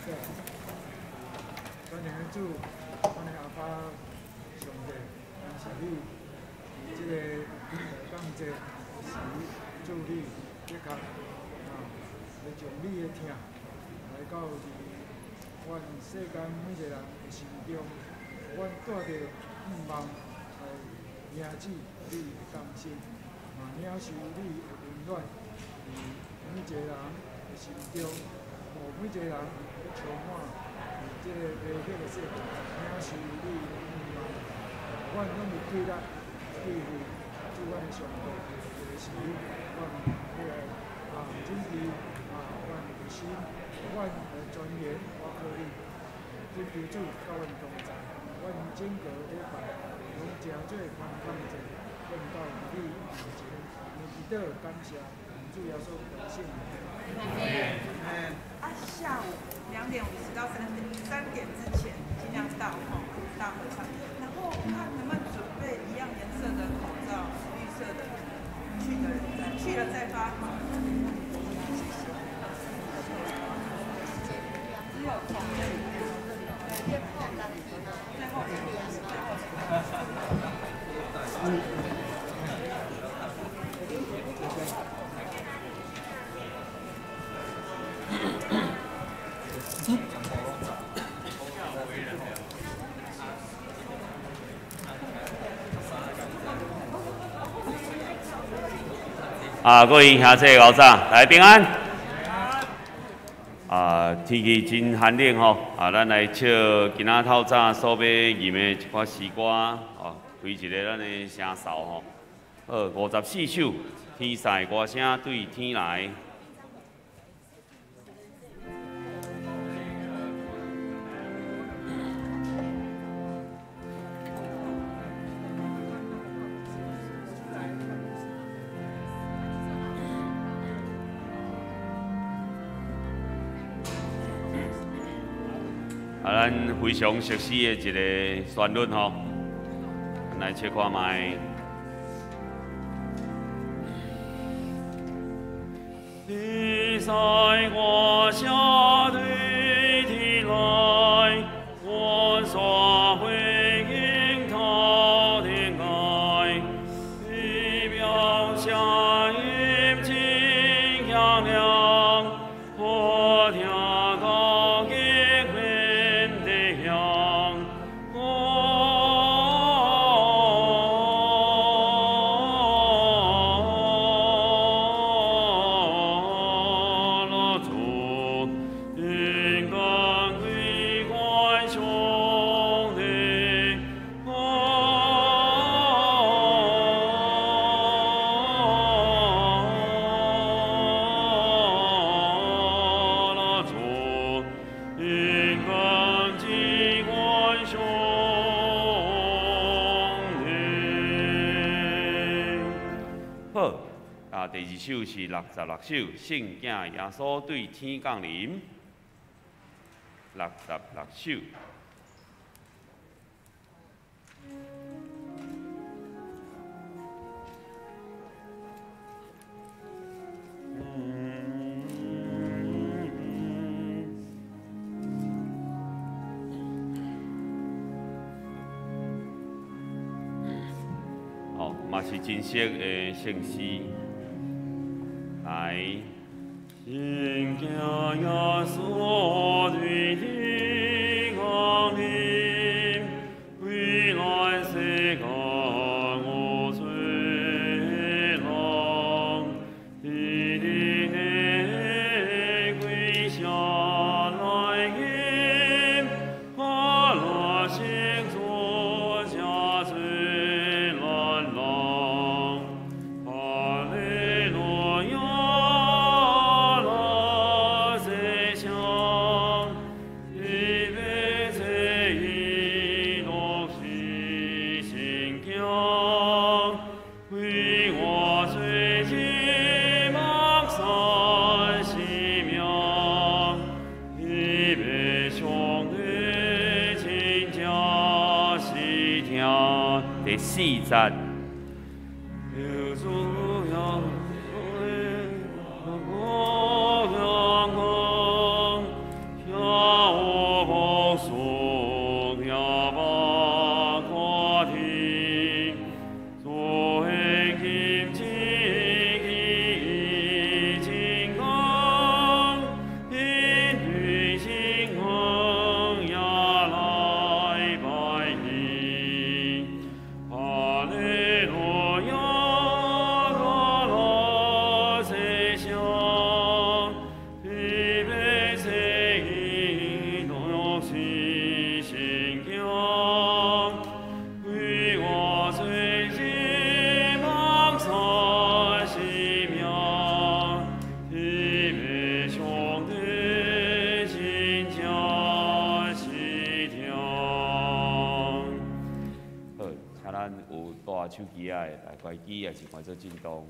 全能的主，阮的阿爸上帝，感謝你，這个大放節時主你的確啊，會將你的疼來到佇阮世間每一个人的心中，阮帶著向望來迎接你的降生，嘛領受你的溫暖，佇每一個人的心中，予每一個人充滿佇這个美好的世界，領受你的向望，阮攏會記得對付主阮的上帝，這个時，阮欲來啊準備啊，阮的心，阮來鑽研倚靠你，懇求主佮阮同在，阮整個禮拜攏成做寬敞者，奮鬥佇你面前，用祈禱感謝主耶穌得勝。啊，下午2點50到3點，3點之前盡量到吼，大合唱。然後看能不能準備一樣顏色的口罩，綠色的，去的人再去了再發。謝謝。只有從這裡，對，最後一個，最後一個。啊，各位兄弟老早，大家平安。啊，天氣真寒冷吼，啊，咱來唱今仔透早所欲吟的一寡詩歌，哦，開一个咱的聲嗽吼。好，54首，天使歌聲對天來。啊，咱非常熟悉的一个旋律吼，来试看覓。天使歌声对天來，阮煞回應頭天來，地表聲音真響亮，我聽到激鳴的響。第二首是66首，聖囝耶穌對天降臨。66首。哦，嘛是真熟的聖詩。來，聖囝耶穌對天降臨，為咱世間有罪人，佇恁的跪下來吟，阿拉聖祖家罪難郎，哈利路亞。第四節。手機仔的，來關機，抑是關做震動。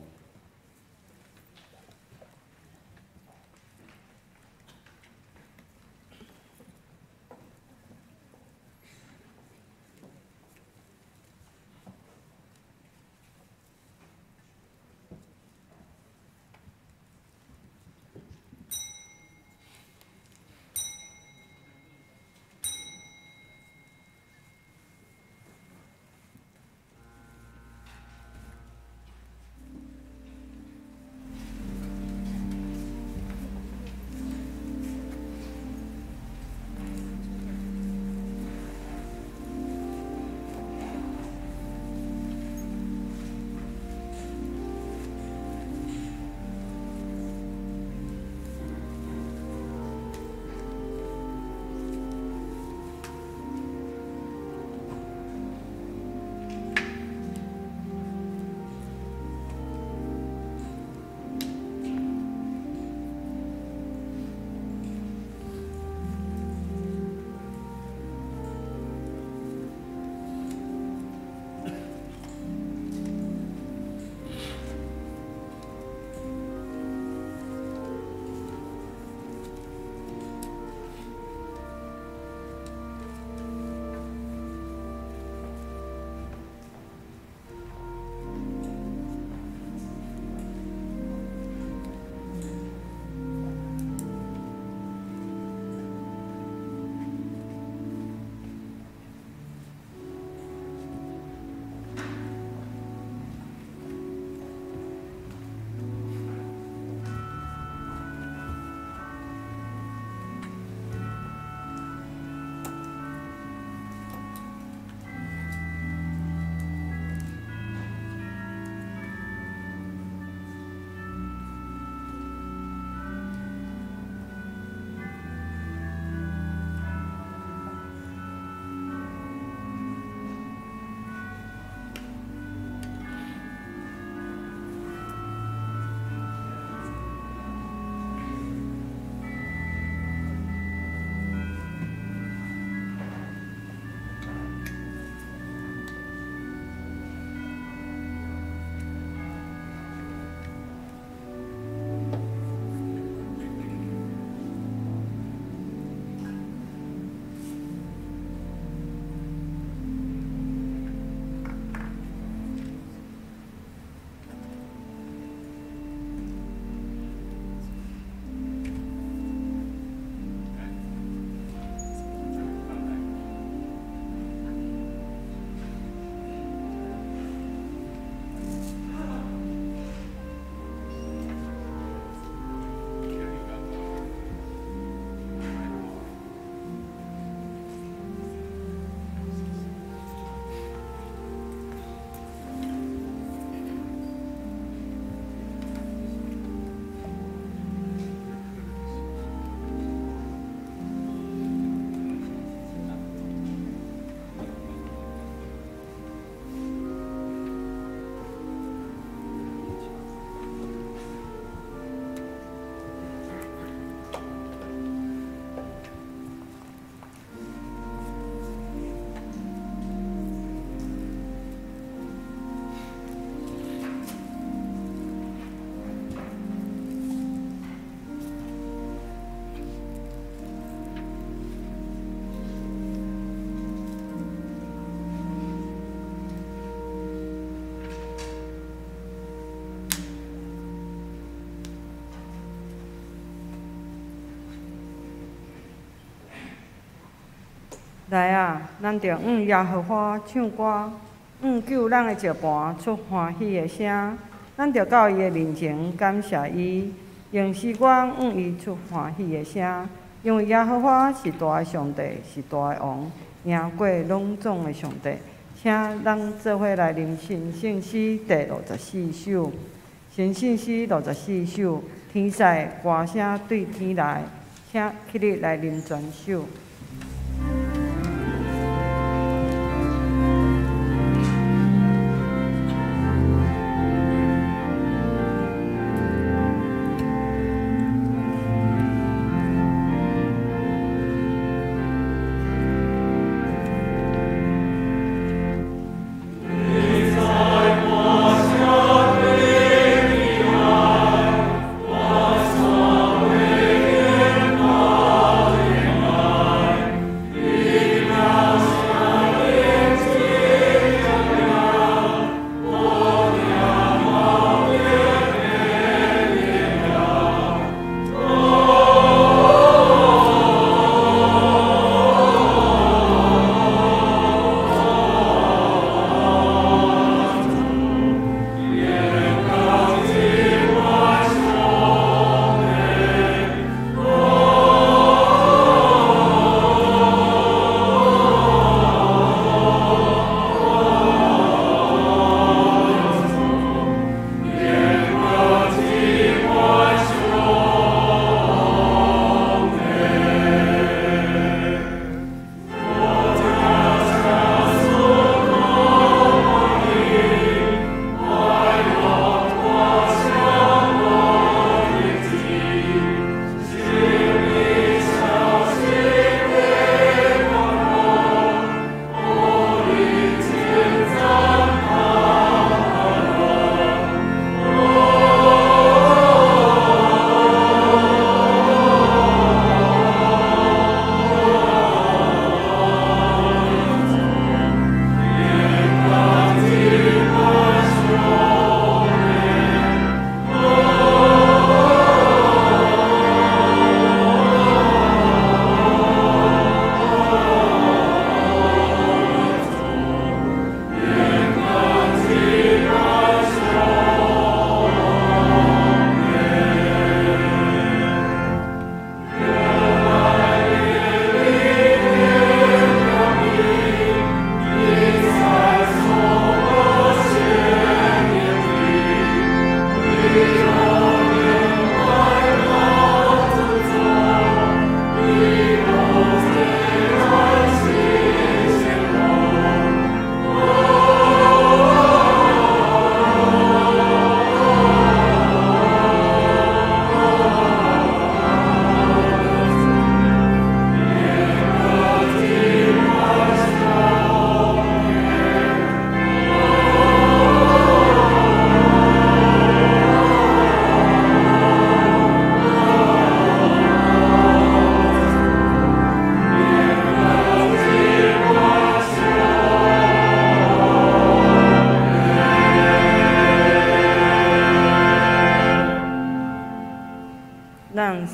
來啊，咱著向耶和華唱歌，向救咱的石磐出歡喜的聲。咱著到伊的面前感謝伊，用詩歌向伊出歡喜的聲。因為耶和華是大的上帝，是大的王，贏過攏總的上帝。請咱做伙來啉神聖詩第64首，神聖詩64首，天使歌聲對天來，請起立來啉全首。天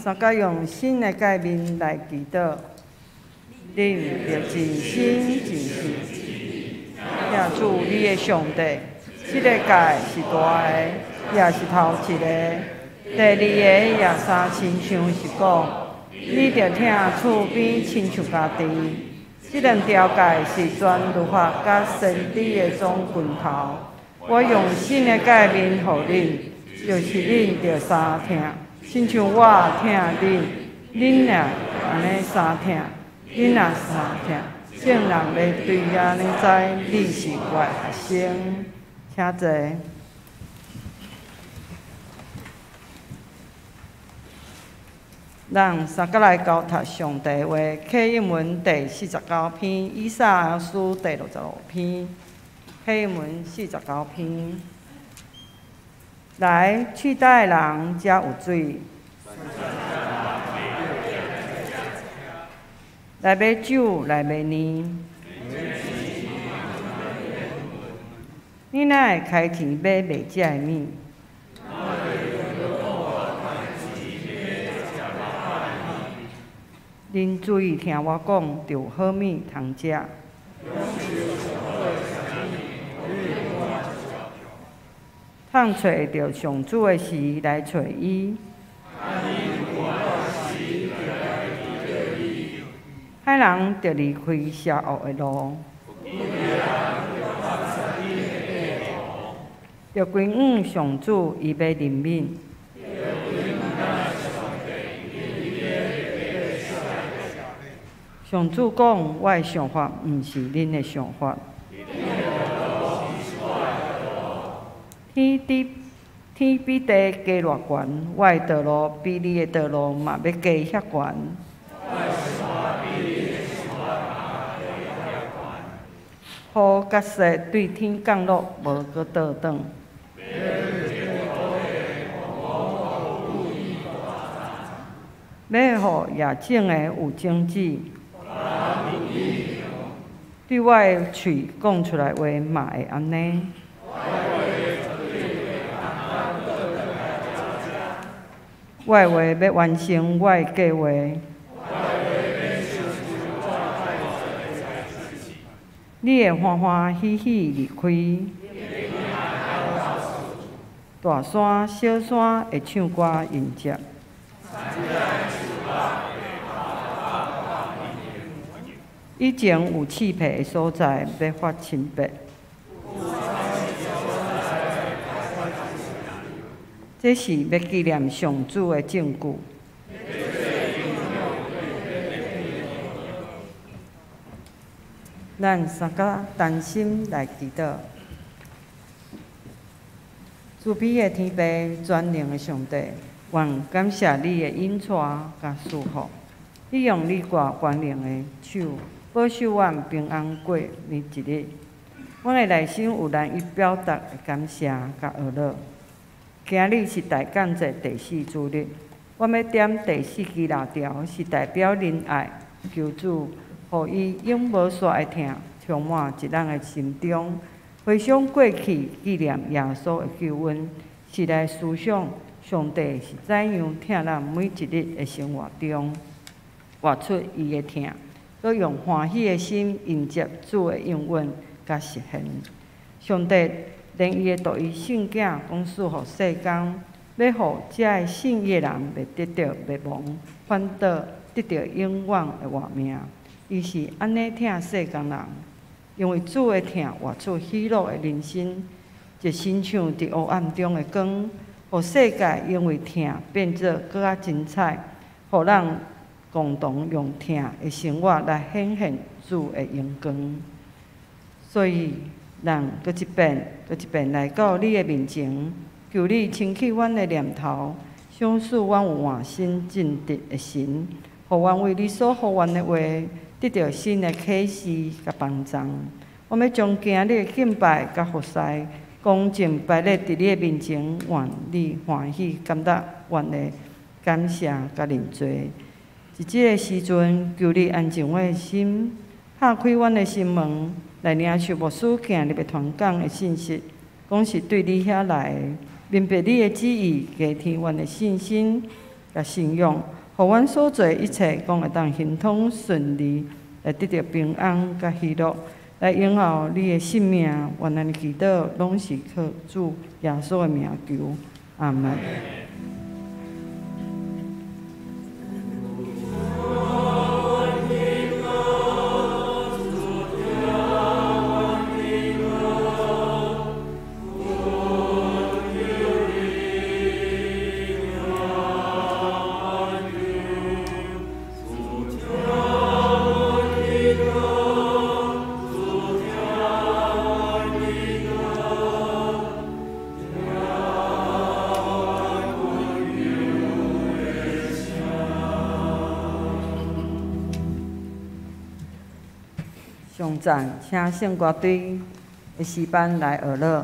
三角用新的誡命來祈禱。恁著盡心盡性疼主你的上帝。這个誡是大的，也是頭一个。第二个也相親像是講，你著疼厝邊親像家己。這兩條誡是全律法佮先知的總拳頭。我用新的誡命予恁，就是恁著相疼，親像我疼恁，恁也按呢相疼，恁若相疼，眾人欲對按呢知你是我的學生。請坐。咱三角來交讀上帝話，啟應文第49篇，以賽亞書第65篇，啟應文四十九篇。來，喙焦的人，遮有水；來買酒，來買奶。你哪會開錢買袂食的物？恁注意聽我講，就有好物通食。通揣會著上主的時來揣伊。歹人著離開邪惡的路，著歸向上主，伊欲憐憫。上主講：我的想法毋是恁的想法。天比地低偌懸，我的道路比你的道路嘛欲低遐懸。雨佮雪對天降落，無閣倒轉。欲予野種的有種子，對我的喙講出來話嘛會按呢。我的話欲完成我的計畫。你會歡歡喜喜離開。大山、小山會唱歌迎接。以前有刺皮的所在，欲發青白。這是欲紀念上主的證據。咱三角同心來祈禱。慈悲的天父，全能的上帝，願感謝你的引帶佮賜福。你用你掛權能的手，保守阮平安過每一日。阮的內心有難以表達的感謝佮呵咾。今日是大降節第四主日，我欲點第四支蠟燭，是代表仁愛，求主予伊永無煞的疼充滿佇咱的心中。回想過去，紀念耶穌的救恩，是來思想上帝是怎樣疼咱每一日的生活中，活出伊的疼，閣用歡喜的心迎接主的應允佮實現。上帝連伊的獨一聖子講賜予世間，欲予遮个信伊的人袂得著滅亡，反倒得著永遠的活命。伊是按呢疼世間人，因為主的疼活出喜樂的人生，就親像佇黑暗中的光，予世界因為疼變做閣較精彩，予咱共同用疼的生活來顯現主的榮光。所以，咱閣一遍、閣一遍來到你的面前，求你清去阮的念頭，賞賜阮有換新正直的神，予阮為你所呼喚的話，得著新的啟示佮幫助。我欲將今日的敬拜佮服侍，公正擺列佇你的面前，願你歡喜，感覺阮的感謝佮認罪。佇這个時陣，求你安靜阮的心，拍開阮的心門，來領受牧師今日欲傳講的信息，講是對你遐來的，明白你的旨意，加添阮的信心佮信仰，予阮所做一切，講會當亨通順利，來得著平安佮喜樂，來榮耀你的聖名。願咱的祈禱攏是靠主耶穌的名求，阿門。上赞，請聖歌隊的詩班來學樂。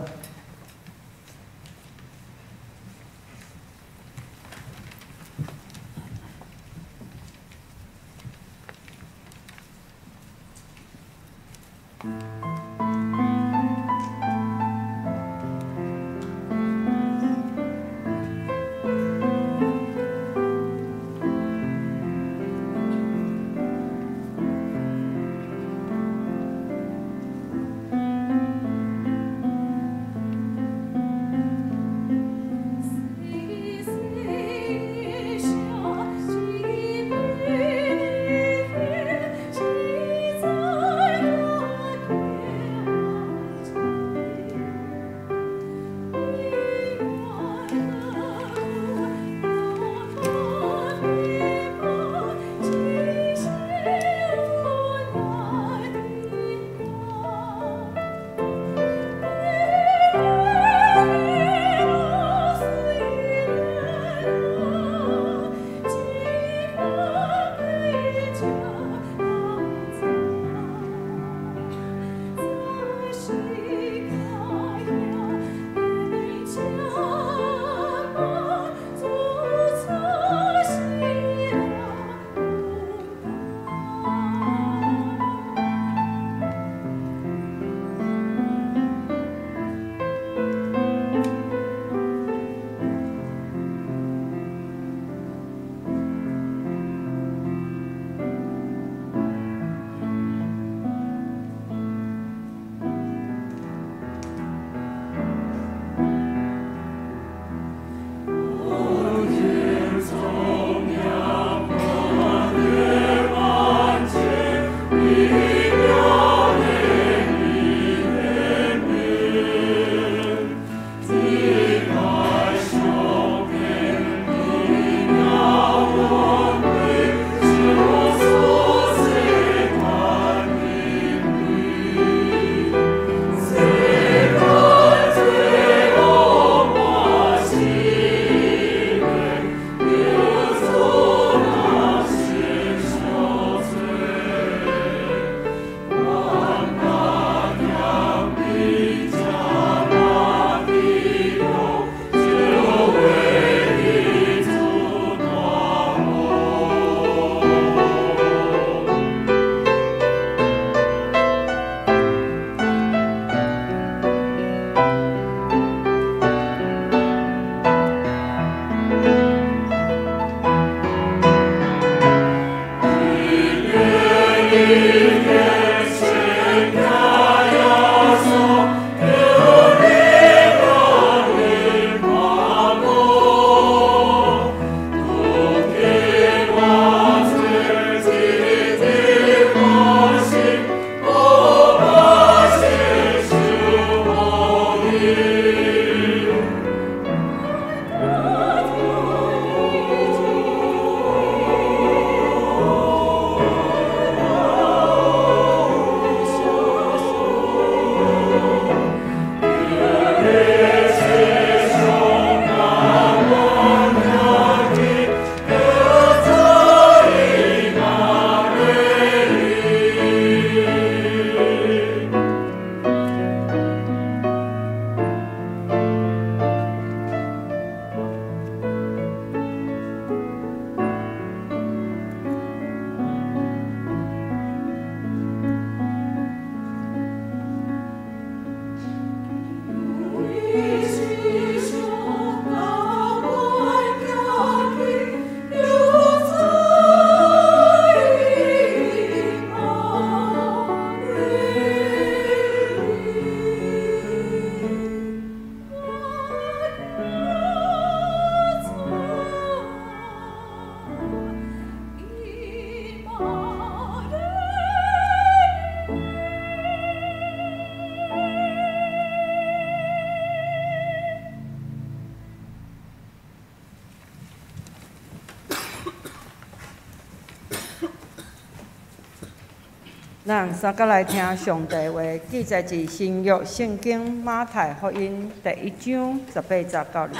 咱三個來聽上帝話，記載佇新約聖經馬太福音第一章十八節到25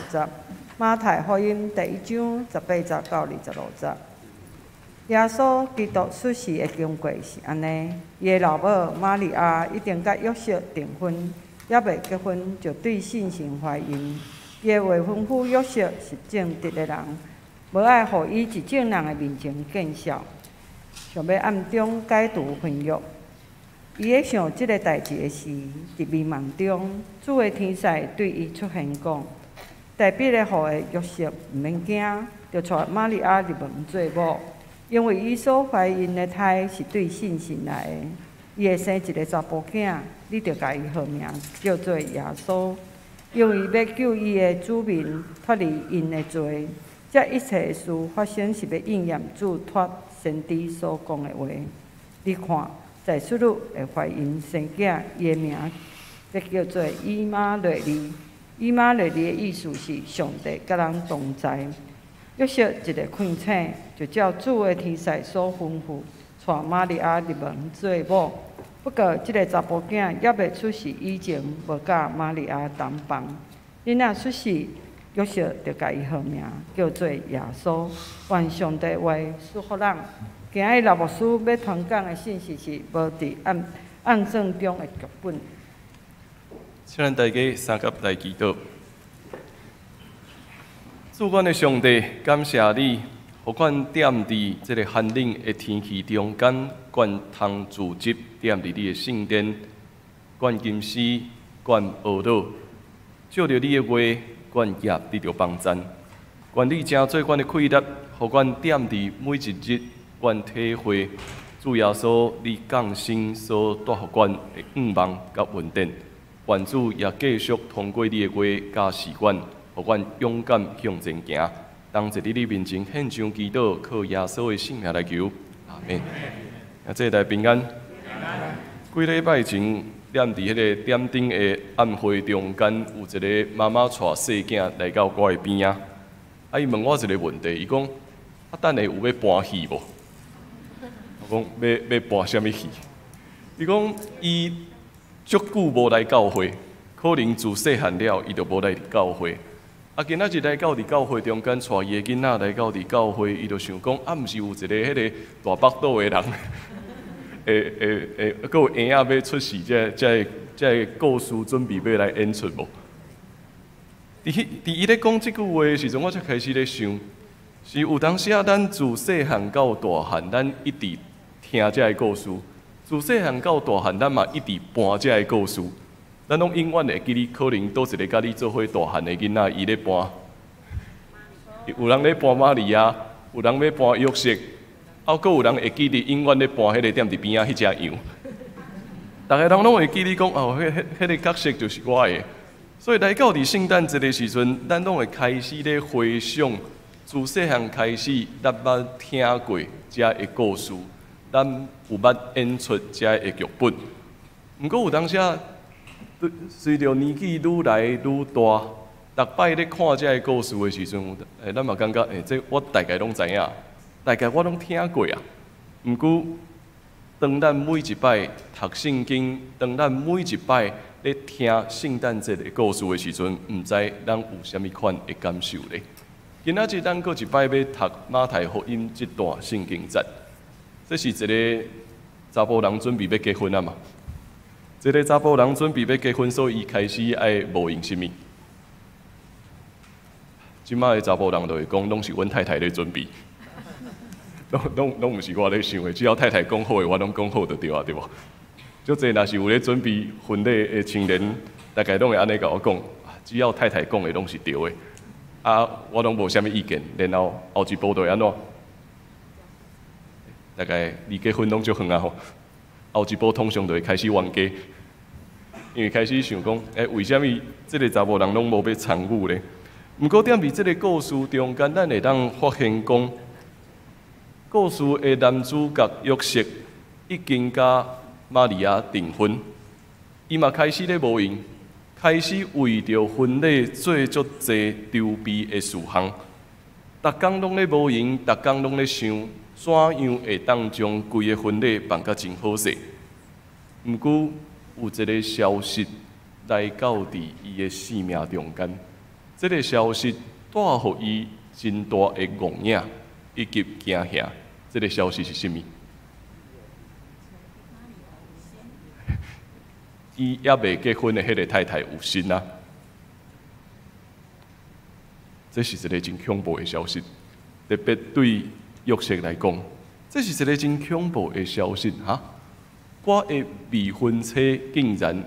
節。馬太福音第一章十八節到25節。耶穌基督出世的經過是按呢：伊的老母瑪利亞已經佮約瑟訂婚，猶未結婚就對聖神懷孕。伊的未婚夫約瑟是正直的人，無愛予伊佇眾人的面前見笑，想欲暗中解除婚約。伊咧想這个代誌的時，佇迷夢中，主的天使對伊出現講：大衛的後裔約瑟，毋免驚，著娶瑪利亞入門做某，因為伊所懷孕的胎是對聖神來的。伊會生一个查埔囝，你著共伊號名叫做耶穌，因為欲救伊的子民脫離𪜶的罪。這一切的事發生，是欲應驗主託先知所講的話。你看，在處女會懷孕生囝，伊的名欲叫做以馬內利。以馬內利的意思是上帝佮咱同在。約瑟一个困醒，就照主的天使所吩咐，娶瑪利亞入門做某。不過，這个查埔囝猶未出世以前，無佮瑪利亞同房。囡仔出世，約瑟就共伊號名叫做耶穌。願上帝話賜福咱。今日劉牧師欲傳講的信息是無佇按按正中的劇本。請咱大家三佮來祈禱。主阮的上帝，感謝你，予阮踮佇這个寒冷的天氣中間，阮通聚集踮佇你的聖殿，阮吟詩，阮哀禱，借著你的話，阮也得著幫贊。願你成做阮的氣力，予阮踮佇每一日，阮體會主耶穌你降生所帶予阮的向望佮恩典。願主也繼續通過你的話教示阮，予阮勇敢向前行。當佇你面前獻上祈禱，靠耶穌的聖名來求，阿們。啊，這台平安。幾禮拜前，踮佇彼个點燈的暗會中間，有一个媽媽帶細囝來到我的邊仔，啊，伊問我一个問題，伊講：啊，等下有欲搬戲無？我講欲搬啥物戲？伊講伊足久無來教會，可能自細漢了，伊就無來教會。啊，今仔日來到佇教會中間，帶伊的囡仔來到佇教會，伊就想講，啊，毋是有一个彼个大腹肚的人，會會會，閣有嬰仔欲出世，這个故事準備欲來演出無？佇伊咧講這句話的時陣，我才開始咧想，是有當時啊，咱自細漢到大漢，咱一直聽這个故事；自細漢到大漢，咱嘛一直搬這个故事。咱攏永遠會記得，可能佗一个佮你做伙大漢的囡仔，伊咧搬，有人咧搬瑪利亞，有人欲搬約瑟，啊，閣有人會記得永遠咧搬彼個踮佇邊仔彼隻羊。逐个人攏會記得講，哦，彼个角色就是我的。所以來到佇聖誕節的時陣，咱攏會開始咧回想，自細漢開始，咱捌聽過這个故事，咱有捌演出這个劇本。毋過有當時啊，隨著年紀愈來愈大，逐擺咧看這个故事的時陣，咱嘛感覺，這我大概攏知影，大概我攏聽過啊。毋過，當咱每一擺讀聖經，當咱每一擺咧聽聖誕節的故事的時陣，毋知咱有啥物款的感受咧？今仔日咱閣一擺欲讀馬太福音這段聖經節，這是一个查埔人準備欲結婚啊嘛。這个查埔人準備欲結婚，所以伊開始愛無閒啥物。這擺的查埔人就會講，攏是阮太太咧準備，攏毋是我咧想的，只要太太講好的，我攏講好就對啊，對無？足濟若是有咧準備婚禮的青年，大概攏會按呢共我講，只要太太講的攏是對的，啊，我攏無啥物意見，然後後一步就會按怎？大概離結婚攏足遠啊吼，後一步通常就會開始冤家，因為開始想講，為啥物這个查某人攏無欲參與咧？毋過踮佇這个故事中間，咱會當發現講，故事的男主角約瑟已經佮瑪利亞訂婚，伊嘛開始咧無閒，開始為著婚禮做足濟籌備的事項，逐工攏咧無閒，逐工攏咧想，怎樣會當將規个婚禮辦甲真好勢？毋過有一个消息來到佇伊的生命中間，這个消息帶予伊真大的戇影以及驚嚇。這个消息是啥物？伊猶未結婚的彼个太太有身啊！這是一个真恐怖的消息，特別對約瑟來講，這是一个真恐怖的消息哈！我的未婚妻竟然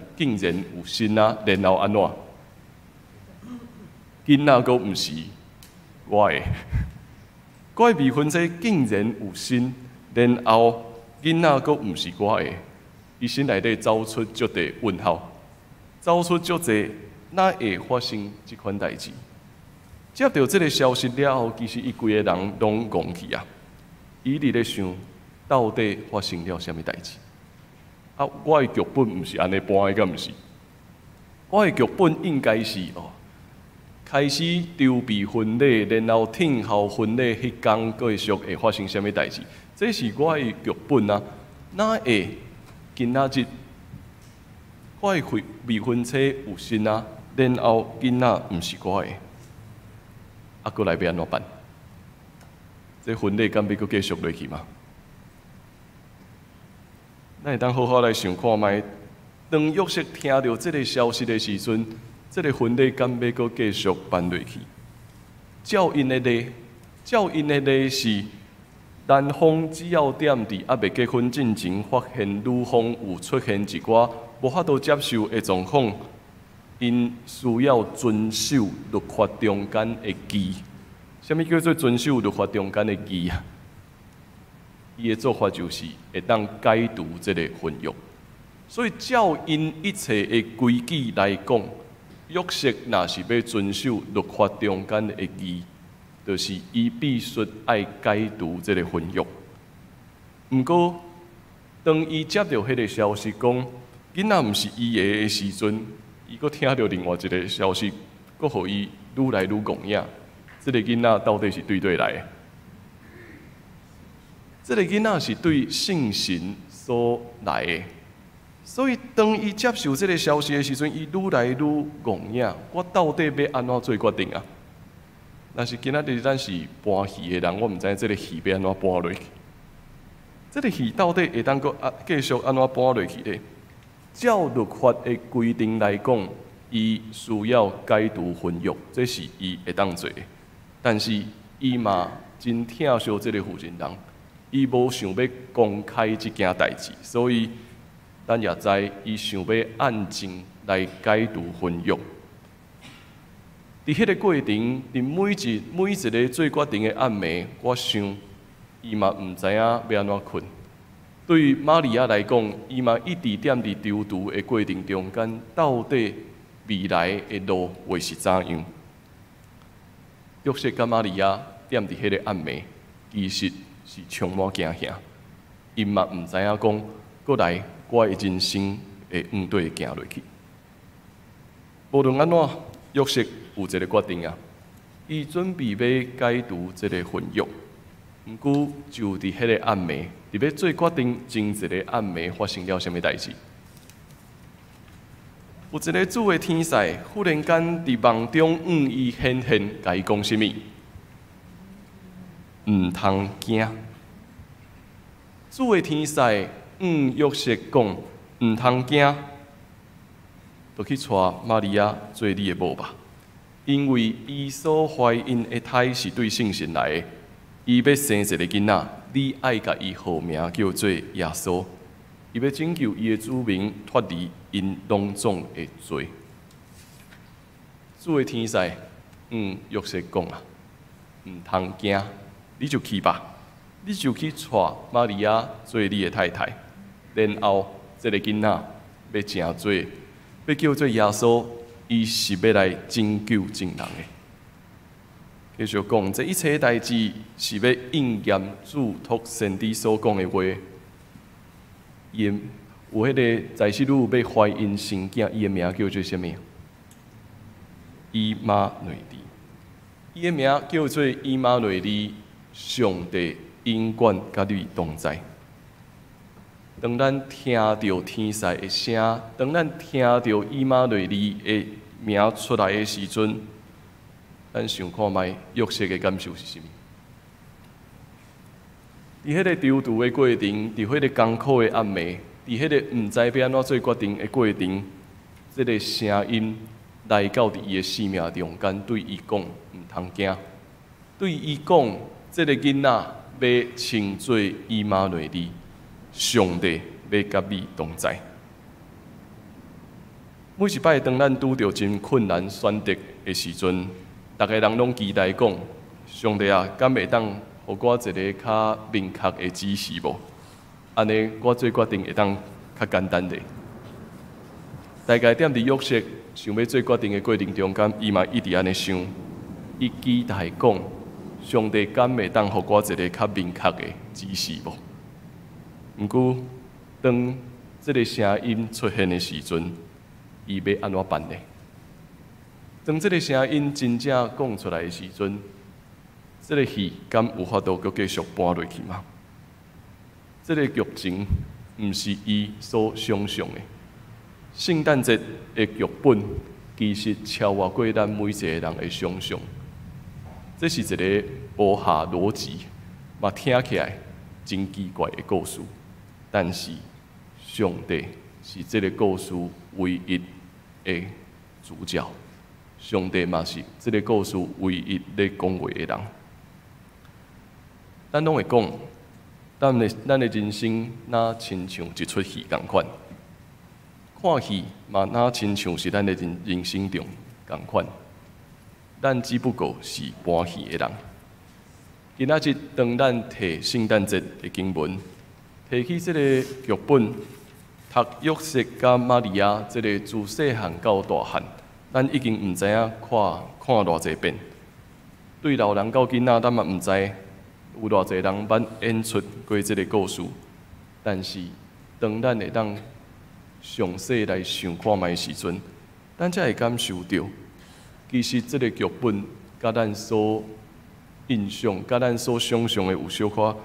有身啊，然後按怎？囡仔閣毋是我的，我的未婚妻竟然有身，然後囡仔閣毋是我的，伊心內底走出足濟問號，走出足濟，哪會發生這款代誌？接著這个消息了後，其實伊規个人攏戇去啊！伊佇咧想，到底發生了啥物代誌？啊，我的劇本毋是按呢搬的，敢毋是？我的劇本應該是哦，開始籌備婚禮，然後聽候婚禮彼工繼續會發生啥物代誌？這是我的劇本啊！哪會今仔日我的未婚妻有身啊？然後囡仔毋是我的，啊，閣來欲按怎辦？這婚禮敢欲閣繼續落去嗎？咱會當好好來想看覓，當約瑟聽著這個消息的時陣，這个婚禮敢欲閣繼續辦落去？照𪜶的例是，男方只要踮佇猶未結婚進前，發現女方有出現一寡無法度接受的狀況，𪜶需要遵守律法中間的義。啥物叫做遵守律法中間的義啊？伊的做法就是會當解除這个婚約。所以照𪜶一切的規矩來講，約瑟若是欲遵守律法中間的義，就是伊必須愛解除這个婚約。毋過，當伊接著彼个消息講囡仔毋是伊的的時陣，伊閣聽著另外一个消息，閣予伊愈來愈戇影。這个囡仔到底是對佗來的？這个囡仔是對聖神所來的。所以，當伊接受這个消息的時陣，伊愈來愈戇影。我到底欲按怎做決定啊？但是今仔日咱是搬戲的人，我毋知影這个戲欲按怎搬落去。這个戲到底會當閣啊繼續按怎搬落去咧？照律法的規定來講，伊需要解除婚約，這是伊會當做的。但是伊嘛真疼惜這个婦人人，伊無想欲公開這件代誌，所以咱也知伊想欲暗靜來解除婚約。佇彼个過程，佇每一个做決定的暗暝，我想伊嘛毋知影欲按怎睏。對瑪利亞來講，伊嘛一直踮佇躊躇的過程中間，到底未來的路會是怎樣？約瑟佮瑪利亞踮佇彼个暗暝，其實是充滿驚嚇。𪜶嘛毋知影講，閣來我的人生會向佗行落去。無論按怎，約瑟有一个決定啊，伊準備欲解除這个婚約。毋過就佇彼个暗暝，佇欲做決定前一个暗暝，發生了啥物代誌？有一个主的天使忽然間佇夢中向伊顯現，共伊講啥物？毋通驚。主的天使向約瑟講：毋通驚，就去娶瑪利亞做你的某吧，因為伊所懷孕的胎是對聖神來的，伊欲生一个囡仔，你愛共伊號名叫做耶穌，伊欲拯救伊的子民脫離𪜶攏總的罪。主的天使向約瑟講啊，毋通驚，你就去吧，你就去娶瑪利亞做你的太太，然後這个囡仔欲成做，欲叫做耶穌，伊是欲來拯救眾人的。繼續講，這一切代誌是欲應驗主託先知所講的話。伊有彼个在世女欲懷孕生囝，伊的名叫做啥物？以馬內利。伊的名叫做以馬內利，上帝永遠佮你同在。當咱聽著天使的聲，當咱聽著以馬內利的名出來的時陣，咱想看覓約瑟的感受是啥物？佇彼个躊躇的過程，佇彼个艱苦的暗暝，佇彼個毋知欲按怎做決定的過程，這个聲音來到佇伊的生命中間，對伊講：毋通驚。對伊講，這個囡仔欲稱做以馬內利，上帝欲佮你同在。每一擺當咱拄著真困難選擇的時陣，逐个人攏期待講：上帝啊，敢會當予我一个較明確的指示無？按呢，我做決定會當較簡單咧。大概踮佇約瑟想欲做決定的過程中間，伊嘛一直按呢想，伊期待講：上帝敢會當予我一个較明確的指示無？毋過，當這个聲音出現的時陣，伊欲按怎辦呢？當這个聲音真正講出來的時陣，這个戲敢有法度閣繼續搬落去嗎？這个劇情毋是伊所想象的。聖誕節的劇本其實超越過咱每一個人的想象。這是一个無合邏輯，嘛聽起來真奇怪的故事。但是上帝是這个故事唯一的主角，上帝嘛是這个故事唯一咧講話的人。咱攏會講，咱的人生若親像一齣戲仝款，看戲嘛若親像是咱的人生中仝款。咱只不過是搬戲的人。今仔日當咱提聖誕節的經文，提起這個劇本，讀約瑟佮瑪利亞這个自細漢到大漢，咱已經毋知影看看偌濟遍。對老人到囡仔，咱嘛毋知有偌濟人捌演出過這个故事。但是，當咱會當詳細來想看覓時陣，咱才會感受著，其實這个劇本佮咱所印象、佮咱所想象的有小可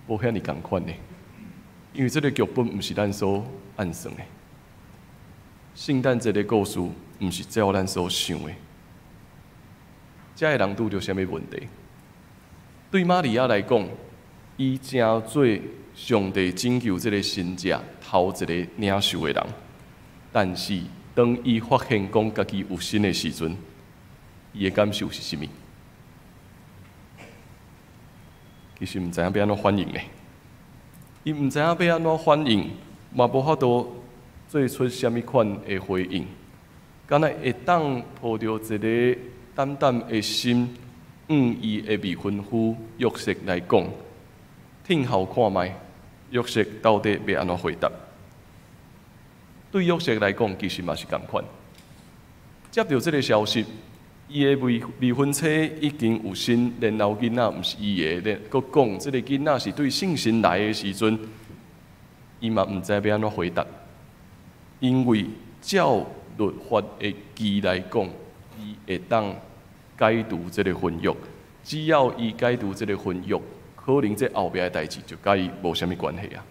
無遐爾仝款的，因為這个劇本毋是咱所按算的。聖誕節的故事毋是照咱所想的。遮的人拄著啥物問題？對瑪利亞來講，伊成做上帝拯救這个神跡頭一个領受的人，但是當伊發現講家己有身的時陣，伊的感受是啥物？其實毋知影欲按怎反應呢？伊毋知影欲按怎反應，嘛無法度做出啥物款的回應，敢若會當抱著一个膽膽的心，向伊的未婚夫約瑟來講，聽候看覓，約瑟到底欲按怎回答？對約瑟來講，其實嘛是仝款。接著這个消息，伊的未婚妻已經有身，然後囡仔毋是伊的，閣講這个囡仔是對聖神來的時陣，伊嘛毋知欲按怎回答，因為照律法的義來講，伊會當解除這个婚約，只要伊解除這个婚約，可能這後壁的代誌就佮伊無啥物關係啊。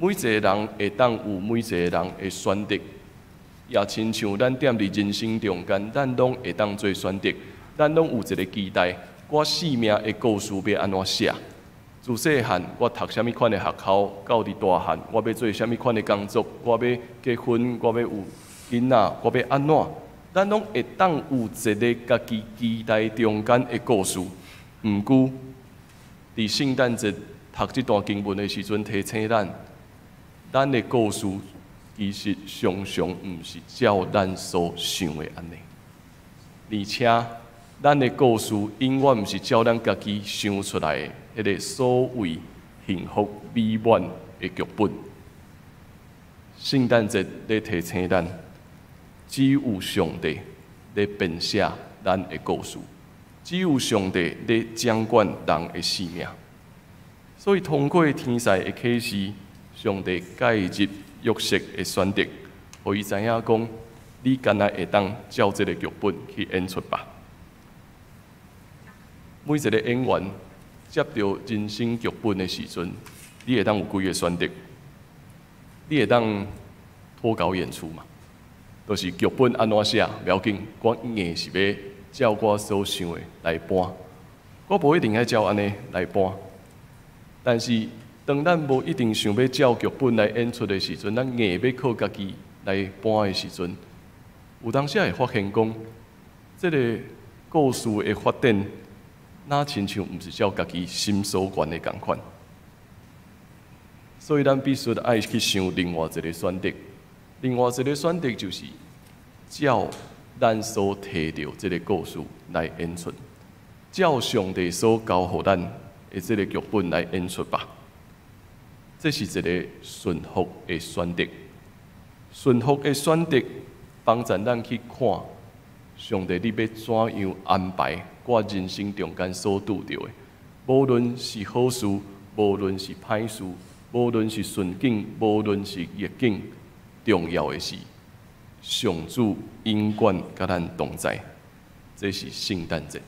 每一个人會當有每一個人的選擇，也親像咱踮佇人生中間，咱攏會當做選擇，咱攏有一个期待，我生命的故事欲按怎寫？自細漢我讀啥物款的學校，到佇大漢我欲做啥物款的工作，我欲結婚，我欲有囡仔，我欲按怎？咱攏會當有一个家己期待中間的故事。毋過，佇聖誕節讀這段經文的時陣，提醒咱，咱的故事其實常常毋是照咱所想的按呢。而且，咱的故事永遠毋是照咱家己想出來的彼个所謂幸福美滿的劇本。聖誕節咧提醒咱，只有上帝咧編寫咱的故事，只有上帝咧掌管人的生命。所以，通過天使的啟示，上帝介入約瑟的選擇，予伊知影講，你敢若會當照這个劇本去演出吧。每一个演員接著人生劇本的時陣，你會當有幾个選擇？你會當脫稿演出嘛？就是劇本按怎寫，無要緊，我硬是欲照我所想的來搬。我無一定愛照按呢來搬，但是當咱無一定想欲照劇本來演出的時陣，咱硬欲靠家己來搬的時陣，有當時會發現講，這个故事的發展，若親像毋是照家己心所願的仝款。所以咱必須愛去想另外一个選擇，另外一个選擇就是照咱所提著這个故事來演出，照上帝所交予咱的這个劇本來演出吧。這是一个順服的選擇，順服的選擇幫助咱去看上帝，你欲怎樣安排我人生中間所拄著的，無論是好事，無論是歹事，無論是順境，無論是逆境，重要的是上主永遠佮咱同在。這是聖誕節，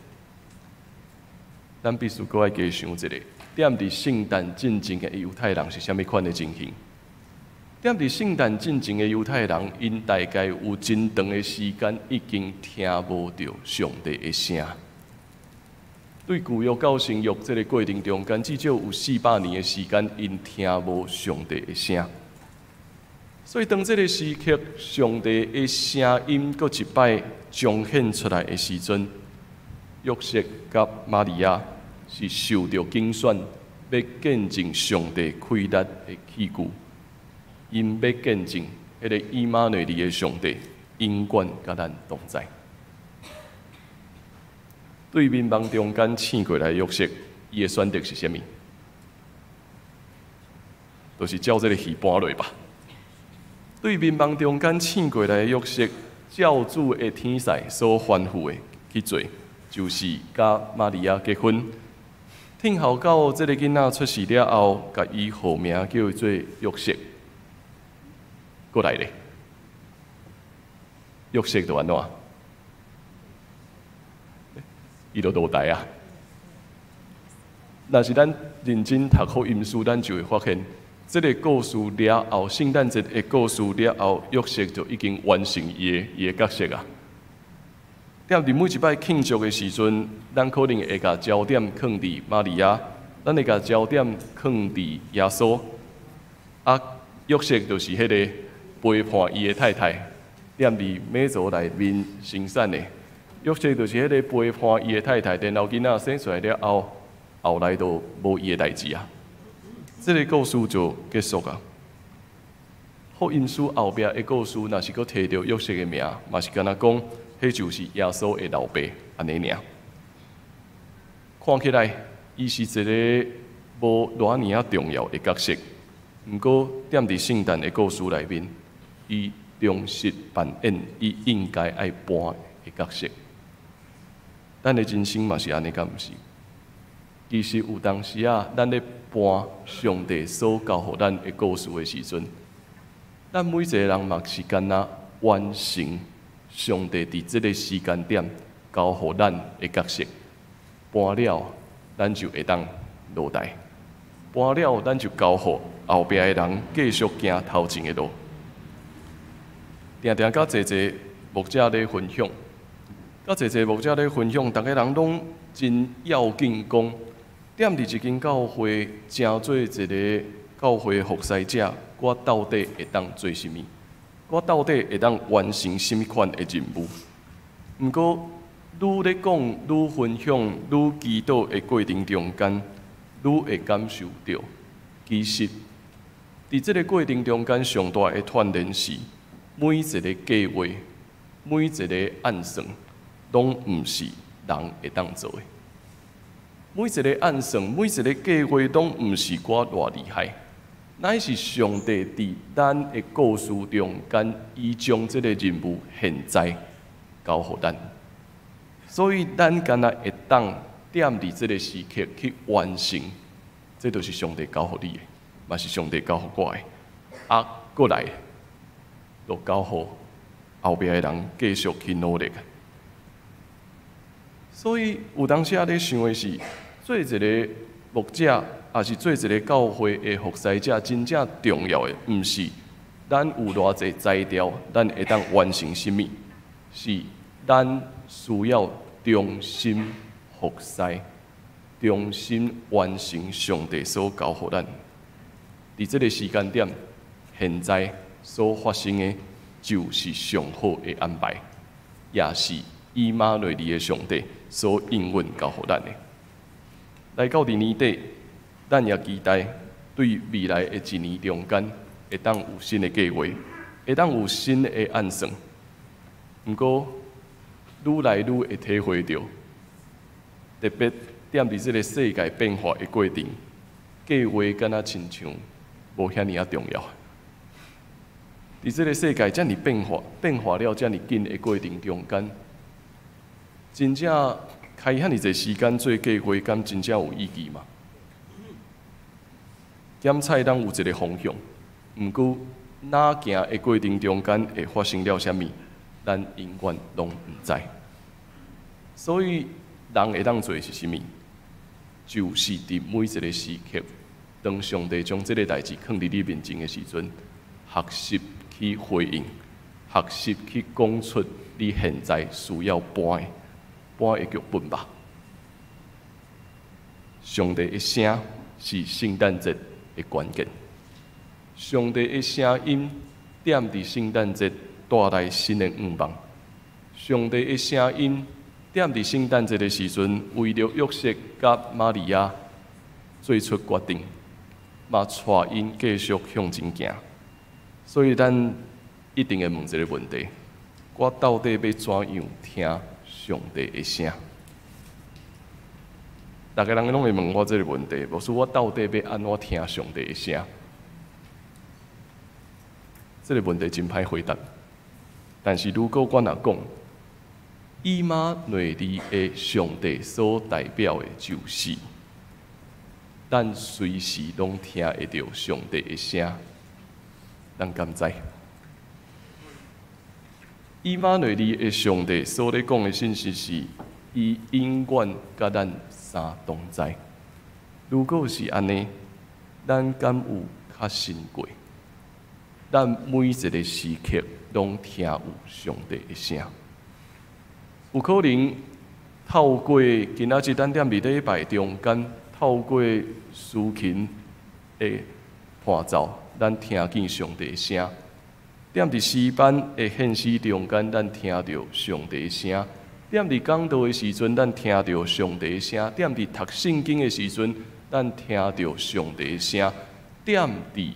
咱必須閣愛加想一下，踮佇聖誕進前的猶太人是啥物款的情形？踮佇聖誕進前的猶太人，𪜶大概有真長的時間已經聽無著上帝的聲。對舊約到新約這个過程中間，至少有400年的時間，𪜶聽無上帝的聲。所以當這个時刻，上帝的聲音閣一擺彰顯出來的時陣，約瑟佮瑪利亞是受著揀選，欲見證上帝氣力的器具。𪜶欲見證彼个以馬內利的上帝永遠佮咱同在。對眠夢中間醒過來的約瑟，伊的選擇是啥物？就是照這个戲搬落吧。對眠夢中間醒過來的約瑟，照主的天使所吩咐的去做，就是佮瑪利亞結婚。聽候到這个囡仔出世了後，共伊號名叫做約瑟。閣來咧，約瑟就按怎？伊就落台啊！若是咱認真讀福音書，咱就會發現，這个故事了後，聖誕節的故事了後，約瑟就已經完成伊的角色啊。踮佇每一擺慶祝的時陣，咱可能會共焦點囥佇瑪利亞，咱會共焦點囥佇耶穌。啊，約瑟就是彼个陪伴伊的太太，踮佇馬槽內面生產的。約瑟就是彼个陪伴伊的太太，然後囡仔生出來了後，後來就無伊的代誌啊。這个故事就結束啊。福音書後壁的故事，若是閣提著約瑟的名，嘛是敢若講，彼就是耶穌的老爸，按呢爾。看起來，伊是一个無偌爾仔重要的角色，毋過踮佇聖誕的故事內面，伊忠實扮演伊應該愛扮的角色。咱的人生嘛是按呢，敢毋是？其實有當時啊，咱咧搬上帝所交予咱的故事的時陣，咱每一个人嘛是敢若完成上帝佇這个時間點交予咱的角色。搬了，咱就會當落台；搬了，咱就交予後壁的人繼續行頭前的路。定定佮濟濟牧者咧分享，佮濟濟牧者咧分享，逐个人攏真要緊講，踮佇一間教會成做一个教會服侍者，我到底會當做啥物？我到底會當完成啥物款的任務？毋過，愈咧講、愈分享、愈祈禱的過程中間，愈會感受著，其實，佇這个過程中間，上大的鍛鍊是，每一个計劃、每一个按算，攏毋是人會當做的。每一个按算、每一个計劃，攏毋是我偌厲害，乃是上帝佇咱的故事中間，伊將這个任務現在交予咱，所以咱敢若會當踮佇這个時刻去完成，這就是上帝交予你的，嘛是上帝交予我的。啊，閣來，就交予後壁的人繼續去努力。所以有當時仔咧想的是，做一个牧者，抑是做一个教會的服侍者，真正重要的，毋是咱有偌濟才調，咱會當完成啥物，是咱需要忠心服侍，忠心完成上帝所交予咱。佇這个時間點，現在所發生的，就是上好的安排，也是以馬內利的上帝所應允交予咱的。來到佇年底，咱也期待對未來的一年中間，會當有新的計劃，會當有新的按算。毋過，愈來愈會體會著，特別踮佇這个世界變化的過程，計劃敢若親像無遐爾仔重要。佇這个世界遮爾變化，變化了遮爾緊的過程中間，真正開遐爾濟時間做計劃，敢真正有意義嗎？檢菜咱有一个方向，毋過哪行的過程中間會發生了啥物，咱永遠攏毋知。所以人會當做的是啥物？就是佇每一个時刻，當上帝將這个代誌囥佇你面前的時陣，學習去回應，學習去講出你現在需要搬的搬的劇本吧。上帝的聲是聖誕節的關鍵。上帝的聲音踮佇聖誕節帶來新的願望。上帝的聲音踮佇聖誕節的時陣，為著約瑟佮瑪利亞做出決定，嘛帶𪜶繼續向前行。所以咱一定會問一个問題：我到底欲怎樣聽上帝的聲？逐个人攏會問我這个問題，牧師，我到底欲按怎聽上帝的聲？這个問題真歹回答。但是如果我若講，以馬內利的上帝所代表的，就是咱隨時攏聽會著上帝的聲，咱敢知？以馬內利的上帝所咧講的信息是，伊永遠佮咱相同在。如果是按呢，咱敢有確信過？咱每一个時刻攏聽有上帝的聲。有可能透過今仔日咱踮佇禮拜中間，透過司琴的伴奏，咱聽見上帝的聲；踮佇詩班的獻詩中間，咱聽著上帝的聲；踮佇講道的時陣，咱聽著上帝的聲；踮佇讀聖經的時陣，咱聽著上帝的聲；踮佇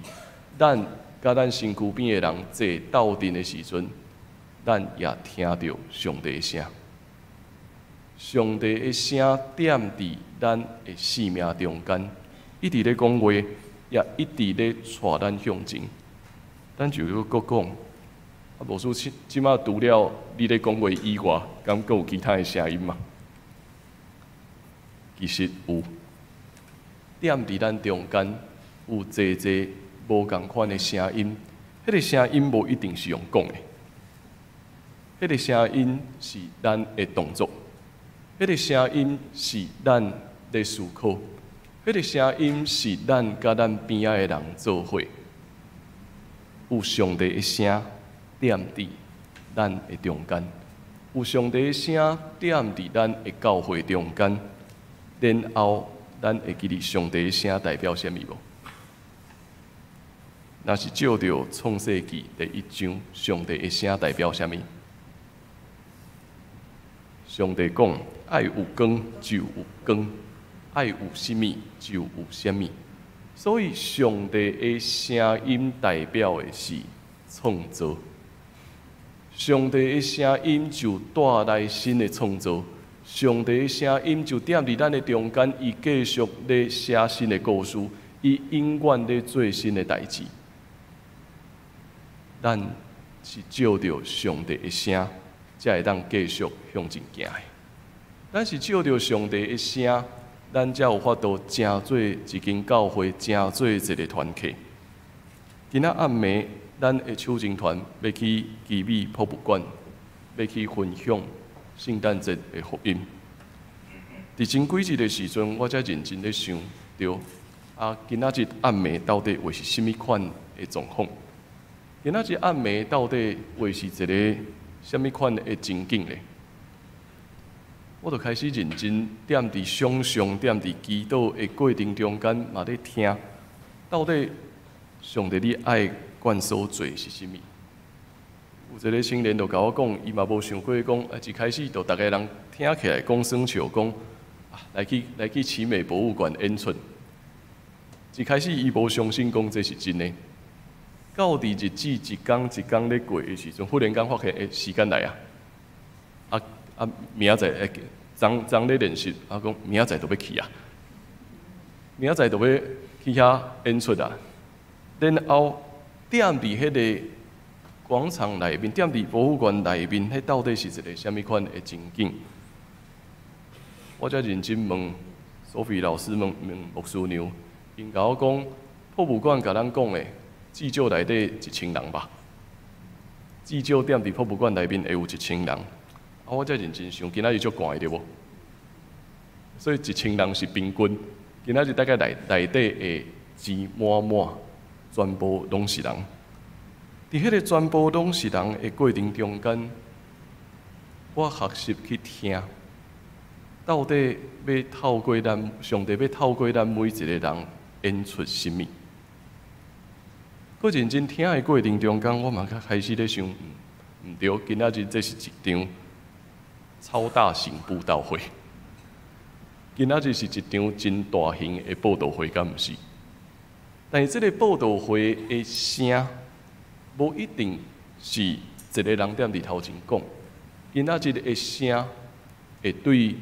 咱佮咱身軀邊的人坐鬥陣的時陣，咱也聽著上帝的聲。上帝的聲踮佇咱的生命中間，一直咧講話，也一直咧帶咱向前。咱就閣閣講，啊，牧師，這馬除了你咧講話以外，敢閣有其他的聲音嗎？其實有，踮佇咱中間有濟濟無仝款的聲音，彼个聲音無一定是用講的，彼个聲音是咱的動作，彼个聲音是咱咧思考，彼个聲音是咱佮咱邊仔的人做伙，有上帝的聲踮佇咱的中間，有上帝的聲踮佇咱的教會中間，然後咱會記得上帝的聲代表啥物無？若是照著創世記第一章，上帝的聲代表啥物？上帝講：愛有光就有光，愛有啥物就有啥物。所以，上帝的聲音代表的是創造。上帝的聲音就帶來新的創造。上帝的聲音就踮佇咱的中間，伊繼續咧寫新的故事，伊永遠咧做新的代誌。咱是借著上帝的聲，才會當繼續向前行的。咱是借著上帝的聲，咱才有法度成做一間教會，成做一个團體。今仔暗暝，咱的手情團欲去奇美博物館，欲去分享聖誕節的福音。佇前幾日的時陣，我才認真咧想，對，啊，今仔日暗暝到底會是啥物款的狀況？今仔日暗暝到底會是一个啥物款的情景咧？我就開始認真踮佇想像，踮佇祈禱的過程中間，嘛咧聽，到底上帝你愛阮所做是啥物？有一个青年就共我講，伊嘛無想過講，啊，一開始就逐个人聽起來講耍笑，講啊，來去奇美博物館演出。一開始伊無相信講這是真的，到佇日子一工一工咧過的時陣，忽然間發現，欸，時間來啊！啊啊，明仔載，欸，昨昨咧練習，啊講明仔載就欲去啊，明仔載就欲去遐演出啊。然後踮佇彼个廣場內面，踮佇博物館內面，彼到底是一个啥物款的情景？我才認真問蘇菲老師，問問牧師娘，𪜶共我講，博物館共咱講的，至少內底一千人吧。至少踮佇博物館內面會有一千人。啊，我才認真想，今仔日足寒的對無？所以一千人是平均。今仔日大概內底會擠滿滿，全部攏是人。佇彼个全部攏是人的過程中間，我學習去聽，到底欲透過咱上帝欲透過咱每一个人演出啥物？閣認真聽的過程中間，我嘛較開始咧想，毋對，今仔日這是一場超大型佈道會。今仔日是一場真大型的佈道會，敢毋是？但是這个佈道會的聲，無一定是一个人踮佇頭前講。今仔日的聲會對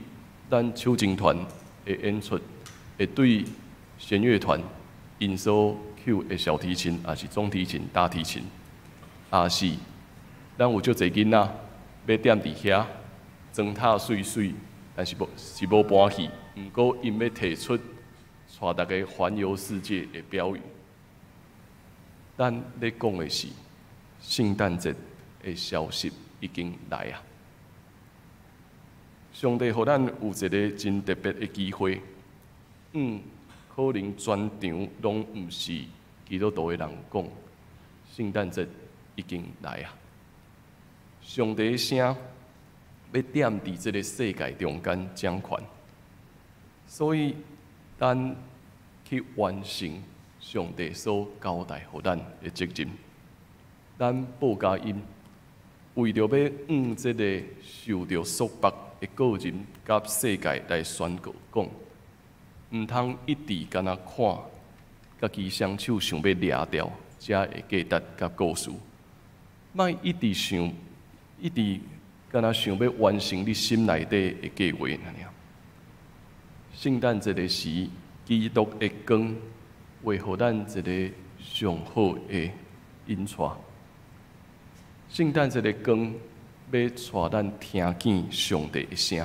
咱手琴團的演出，會對弦樂團𪜶所抾的小提琴，抑是中提琴、大提琴，抑是咱有足濟囡仔欲踮佇遐妝頭媠媠，但是無是無搬戲，毋過𪜶欲提出帶逐家環遊世界的標語。咱咧講的是聖誕節的消息已經來啊！上帝予咱有一个真特別的機會，可能全場攏毋是基督徒的人講，聖誕節已經來啊！上帝的聲欲踮佇這个世界中間掌權，所以咱去完成上帝所交代予咱的責任。咱報佳音，為著欲向這个受著束縛的個人佮世界來宣告講，毋通一直干焦看家己雙手想欲掠著，才會記得佮故事。莫一直想，一直干焦想欲完成你心內底的計劃爾。聖誕節的時，基督的光會予咱一个上好的引帶。聖誕節的光欲帶咱聽見上帝的聲。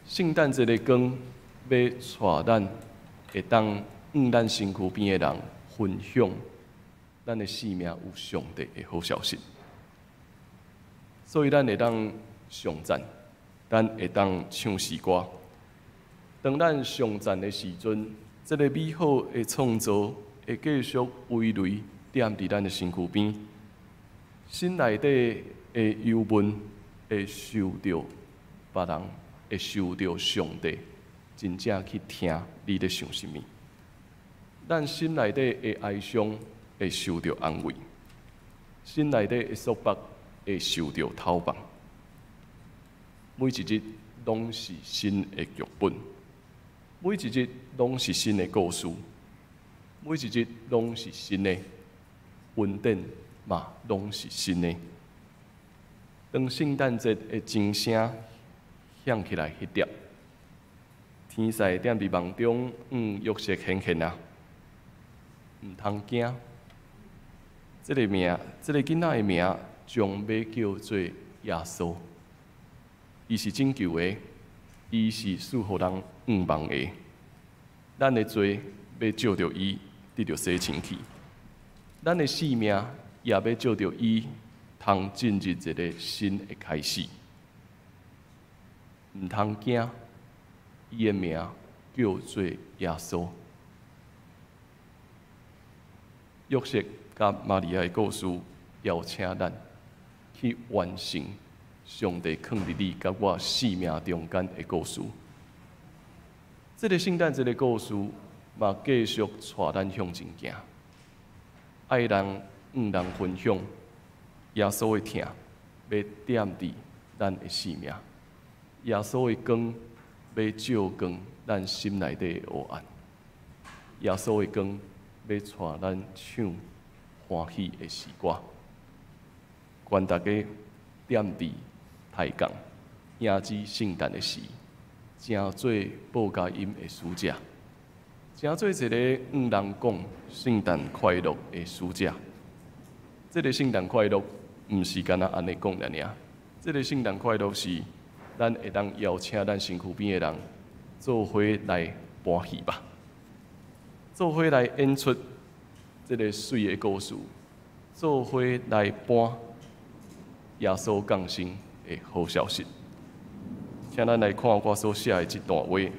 聖誕節的光欲帶咱會當向咱身軀邊的人分享咱的生命有上帝的好消息。所以咱會當頌讚，咱會當唱詩歌。當咱頌讚的時陣，這个美好的創造會繼續葳蕤踮佇咱的身軀邊，心內底的憂悶會受著別人，會受著上帝真正去聽你咧想啥物。咱心內底的哀傷會受著安慰，心內底的束縛會受著透放。每一日攏是新的劇本，每一日攏是新的故事，每一日攏是新的恩典嘛，攏是新的。當聖誕節的鐘聲響起來，彼粒天使踮佇夢中，向約瑟顯現啊，毋通驚。這个名，這个囡仔的名將欲叫做耶穌。伊是拯救的，伊是賜予人向望的。咱的罪欲藉著伊得著洗清氣，咱的性命也欲藉著伊通進入一个新的開始。毋通驚，伊的名叫做耶穌。約瑟佮瑪利亞的故事，邀請咱去完成上帝囥佇你佮我生命中間的故事。這个聖誕節的故事，嘛繼續帶咱向前行，愛人向人分享耶穌的疼，欲點佇咱的生命；耶穌的光，欲照光咱心內底的黑暗；耶穌的光，欲帶咱唱歡喜的詩歌。願大家踮佇抬槓迎接聖誕的時，成做報佳音的使者，成做一个向人講聖誕快樂的使者。這个聖誕快樂毋是干焦按呢講爾爾，這个聖誕快樂是咱會當邀請咱身軀邊的人做伙來搬戲吧，做伙來演出這个媠的故事，做伙來搬耶穌降生的好消息。請咱來看我所寫的這段話，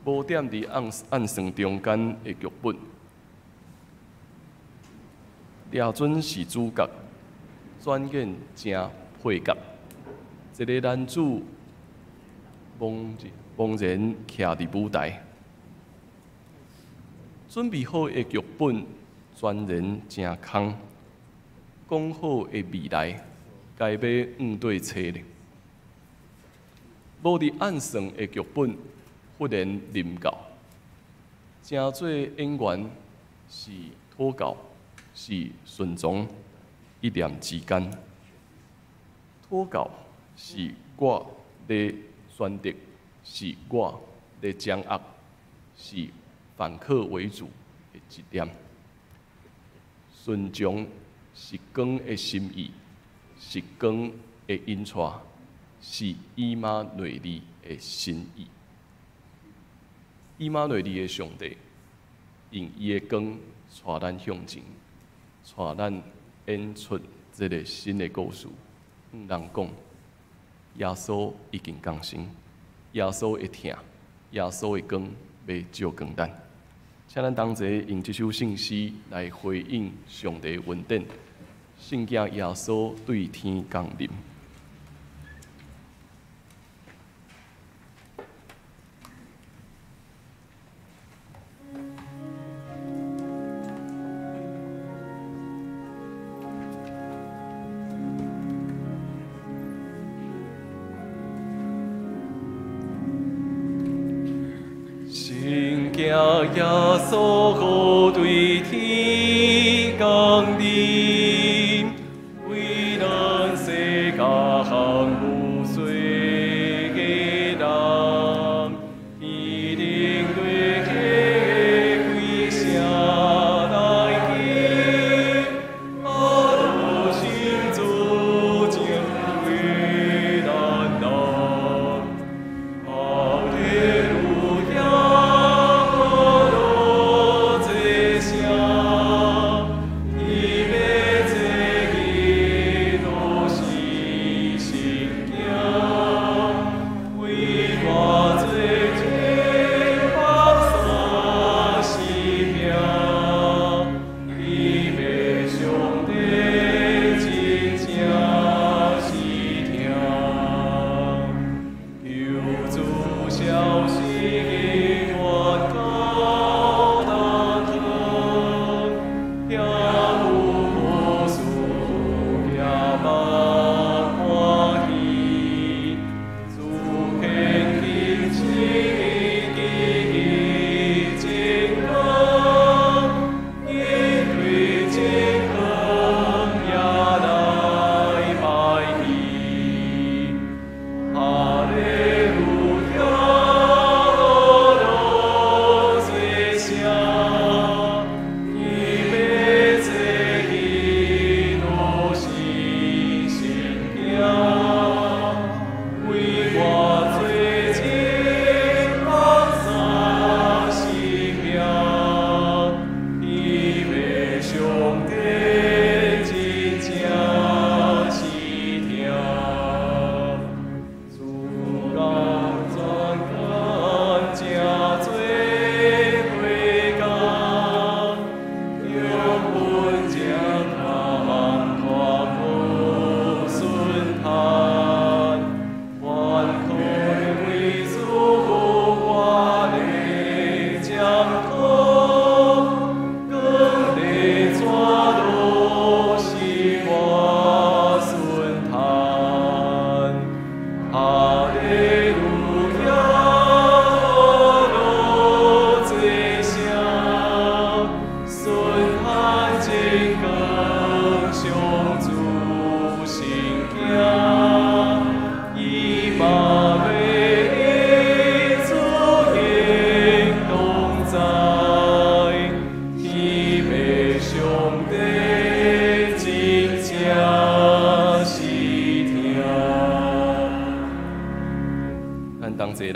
無踮佇按按算中間的劇本，掠準是主角，轉眼成配角。一个男子茫茫然徛佇舞台，準備好的劇本，全然成空。講好的未來，該欲向佗揣咧？無佇按算的劇本，忽然臨到，成做演員是討教，是順從，一念之間。討教是我咧選擇，是我咧掌握，是反客為主的一點。順從是光的心意，是光的引帶，是以馬內利的心意。以馬內利的上帝，用伊的光帶咱向前，帶咱演出這个新的故事。向人講，耶穌已經降生，耶穌的疼，耶穌的光欲照光咱。請咱同齊用這首聖詩來回應上帝恩典，聖囝耶穌對天降臨。聖囝耶穌對天降臨，為咱世間有罪的人，天頂落下歸城來去，阿羅神主正為咱人，哈利路亞。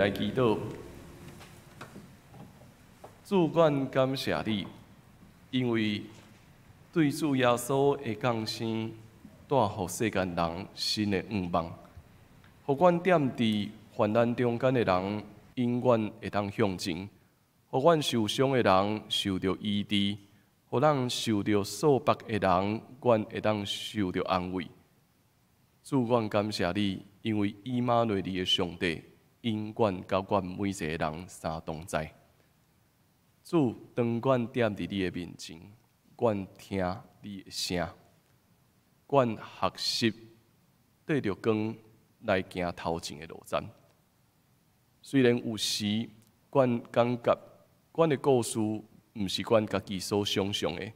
來祈禱。主，阮感謝你，因為對主耶穌的降生，帶予世間人新的願望，予阮踮佇患難中間的人，永遠會當向前；予阮受傷的人受著醫治；予咱受著束縛的人，阮會當受著安慰。主，阮感謝你，因為以馬內利的上帝永遠佮阮每一個人相同在。主，當阮踮佇你的面前，阮聽你的聲，阮學習綴著光來行頭前的路程。雖然有時，阮感覺阮的故事毋是阮家己所想象的，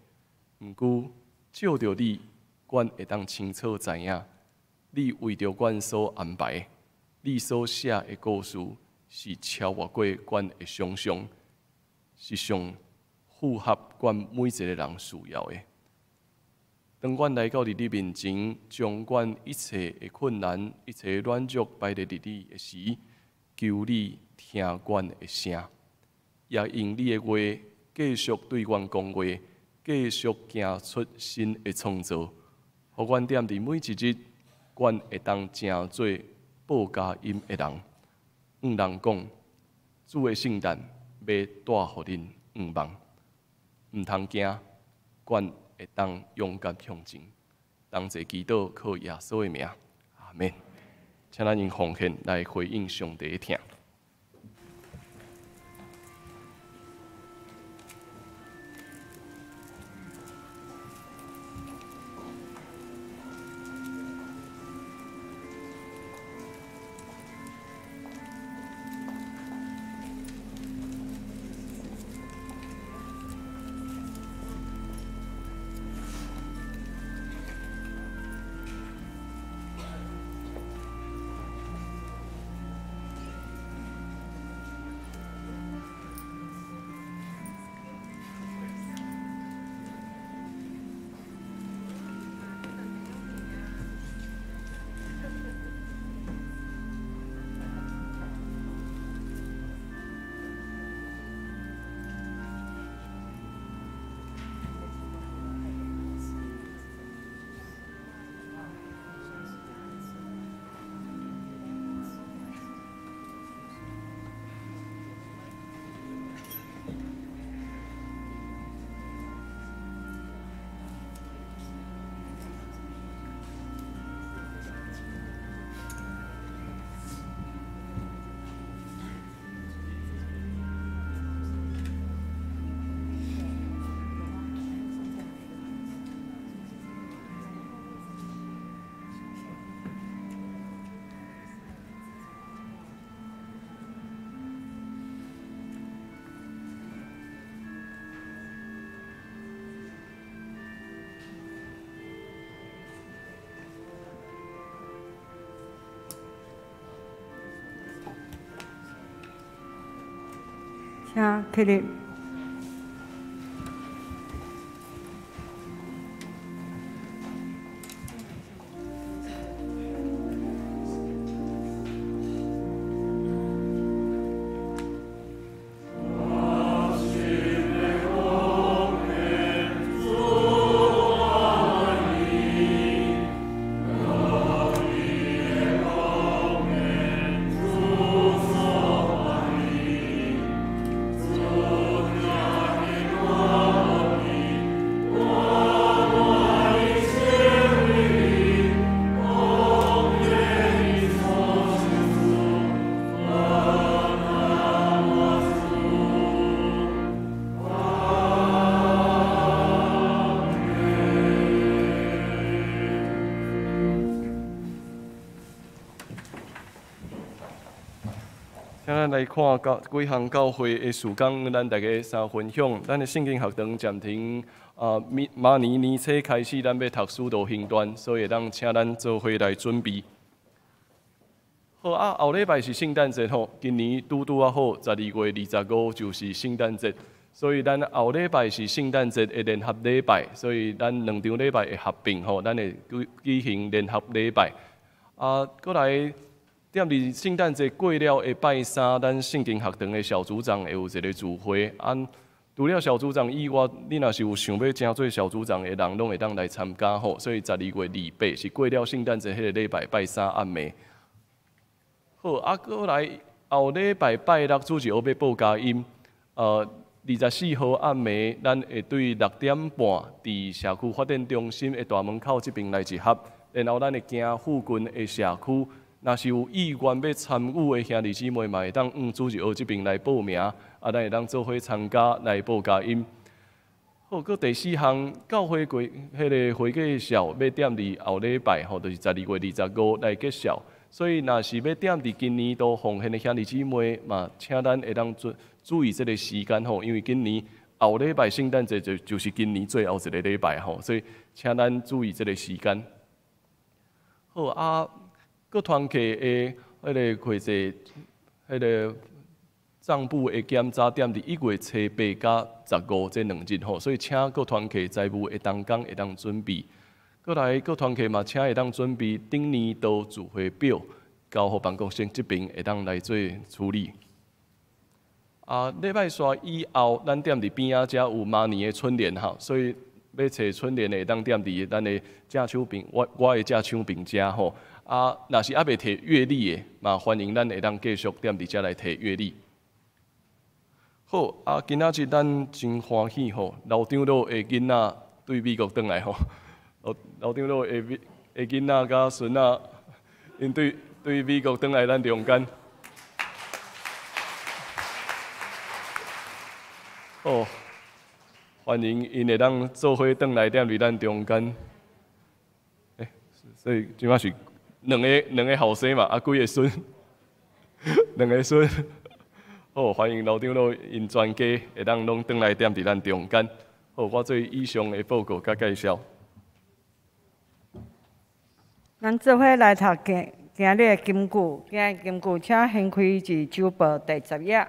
毋過藉著你，阮會當清楚知影，你為著阮所安排，你所寫的故事是超越過阮的想象，是上符合阮每一個人需要的。當阮來到佇你面前，將阮一切的困難、一切軟弱擺佇你的時，求你聽阮的聲，也用你的話繼續對阮講話，繼續行出新的創造，予阮踮佇每一日，阮會當成做報佳音的人。向人講，主的聖誕欲帶予恁願望，毋通驚，阮會當勇敢向前。同齊祈禱，靠耶穌的名，阿們。請咱用奉獻來回應上帝的疼。請起立。請咱來看教幾項教會的事工，咱大家相分享。咱的聖經學堂暫停啊，明明年年初開始，咱欲讀使徒行傳，所以會當請咱做伙來準備。好啊，後禮拜是聖誕節吼，今年拄拄仔好，12月25就是聖誕節，所以咱後禮拜是聖誕節的聯合禮拜，所以咱兩場禮拜會合併吼，咱會舉行聯合禮拜。啊，閣來。踮伫圣诞节过了的拜三，咱圣经学堂的小组长会有一个聚会。啊，除了小组长以外，你若是有想欲成做小组长的人，拢会当来参加吼。所以12月28是过了圣诞节彼个礼拜拜三暗暝。好，啊，阁来后礼拜拜六主日学欲报佳音。24号暗暝，咱会对6点半伫社区发展中心的大门口这边来集合，然后咱会行附近的社区。若是有意愿欲参与的兄弟姊妹，嘛会当向主日学这边来报名，啊，咱会当做伙参加来报佳音。好，阁第四项，教会会彼个会计数欲踮伫后礼拜吼，就是12月25来结束。所以，若是欲踮伫今年度奉献的兄弟姊妹，嘛，请咱会当注意这个时间吼，因为今年后礼拜圣诞节就是今年最后一个礼拜吼，所以请咱注意这个时间。好啊。阁团契的彼个会计、彼个账簿的检查，踮伫1月初8佮15这两日吼，所以请各团契财务的同工会当准备。阁来各团契嘛，请会当准备顶年度聚会表，交予办公室这边会当来做处理。啊，礼拜煞以后，咱踮伫边仔遮有马年的春联吼，所以欲揣春联的会当踮伫咱的正手边，我的正手边遮吼。啊，若是犹未提月历的，嘛欢迎咱会当继续踮伫遮来提月历。好，啊，今仔日咱真欢喜吼，刘长老的囡仔对美国转来吼，刘长老的囡仔佮孙仔，𪜶对美国转来咱中间。好，欢迎𪜶会当做伙转来踮伫咱中间。欸，所以这摆是两个后生嘛，啊，几个孙？两个孙。好，欢迎刘长老𪜶全家会当拢转来踮伫咱中间。好，我做以上的报告佮介绍。咱做伙来读今今日的金句，今日金句，请掀开伫周报第十页。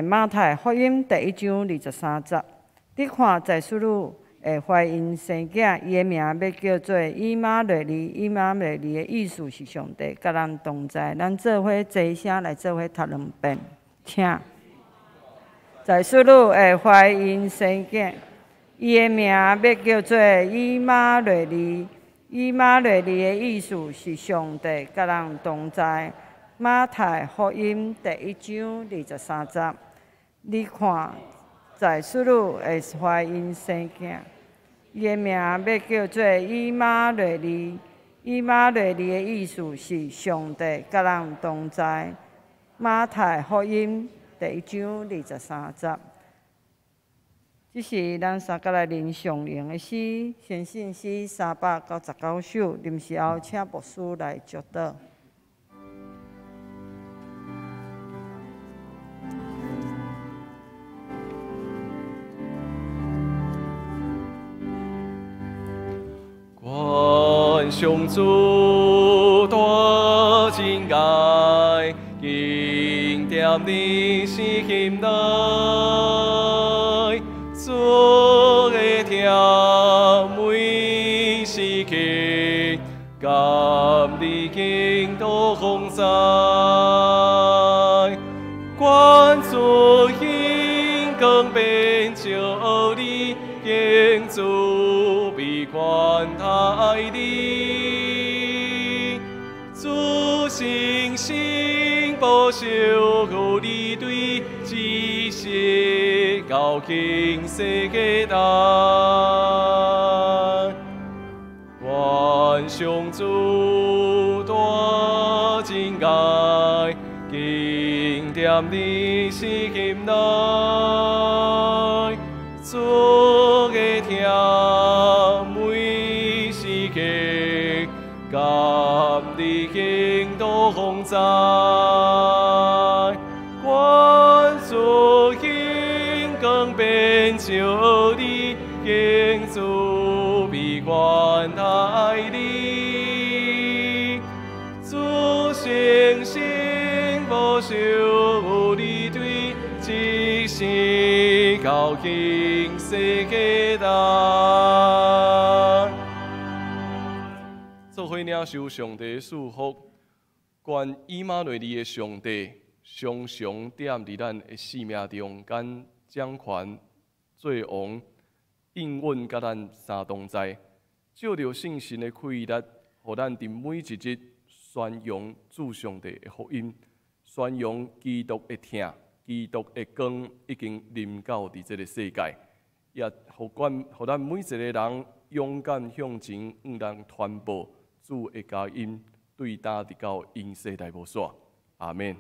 马太福音第一章23节，你看在使女会怀孕生囝，伊的名欲叫做以马内利。以马内利的意思是上帝佮咱同在。咱做伙齐声来做伙读两遍，请。在使女会怀孕生囝，伊的名欲叫做以马内利。以马内利的意思是上帝佮咱同在。马太福音第一章23节，你看，在使女会怀孕生囝，伊的名欲叫做以马内利。以马内利的意思是上帝佮咱同在。马太福音第一章23节，这是咱三角来啉上用的诗，先信诗399首。临时后请牧师来祝祷。愿上主大真爱，经踮你心内，主的疼每时刻，甘你经都丰载，愿主兴光变照你，敬主悲款待你，主信心保守你对知识到今世界代，愿上主大真爱，经踮你心内，主的疼每时刻，甘你经都丰载，愿主兴光变照你，敬主悲款待你，主信心保守你对知识到今世界代。做伙伙領受上帝的祝福，願以馬內利的上帝常常踮佇咱的生命中間掌權做王，應允佮咱三同在，藉著聖神的氣力，予咱佇每一日宣揚主上帝的福音，宣揚基督的疼，基督的光已經臨到佇這个世界，也予阮予咱每一个人勇敢向前，向人傳報主的佳音，對今直到永世代無煞。阿們。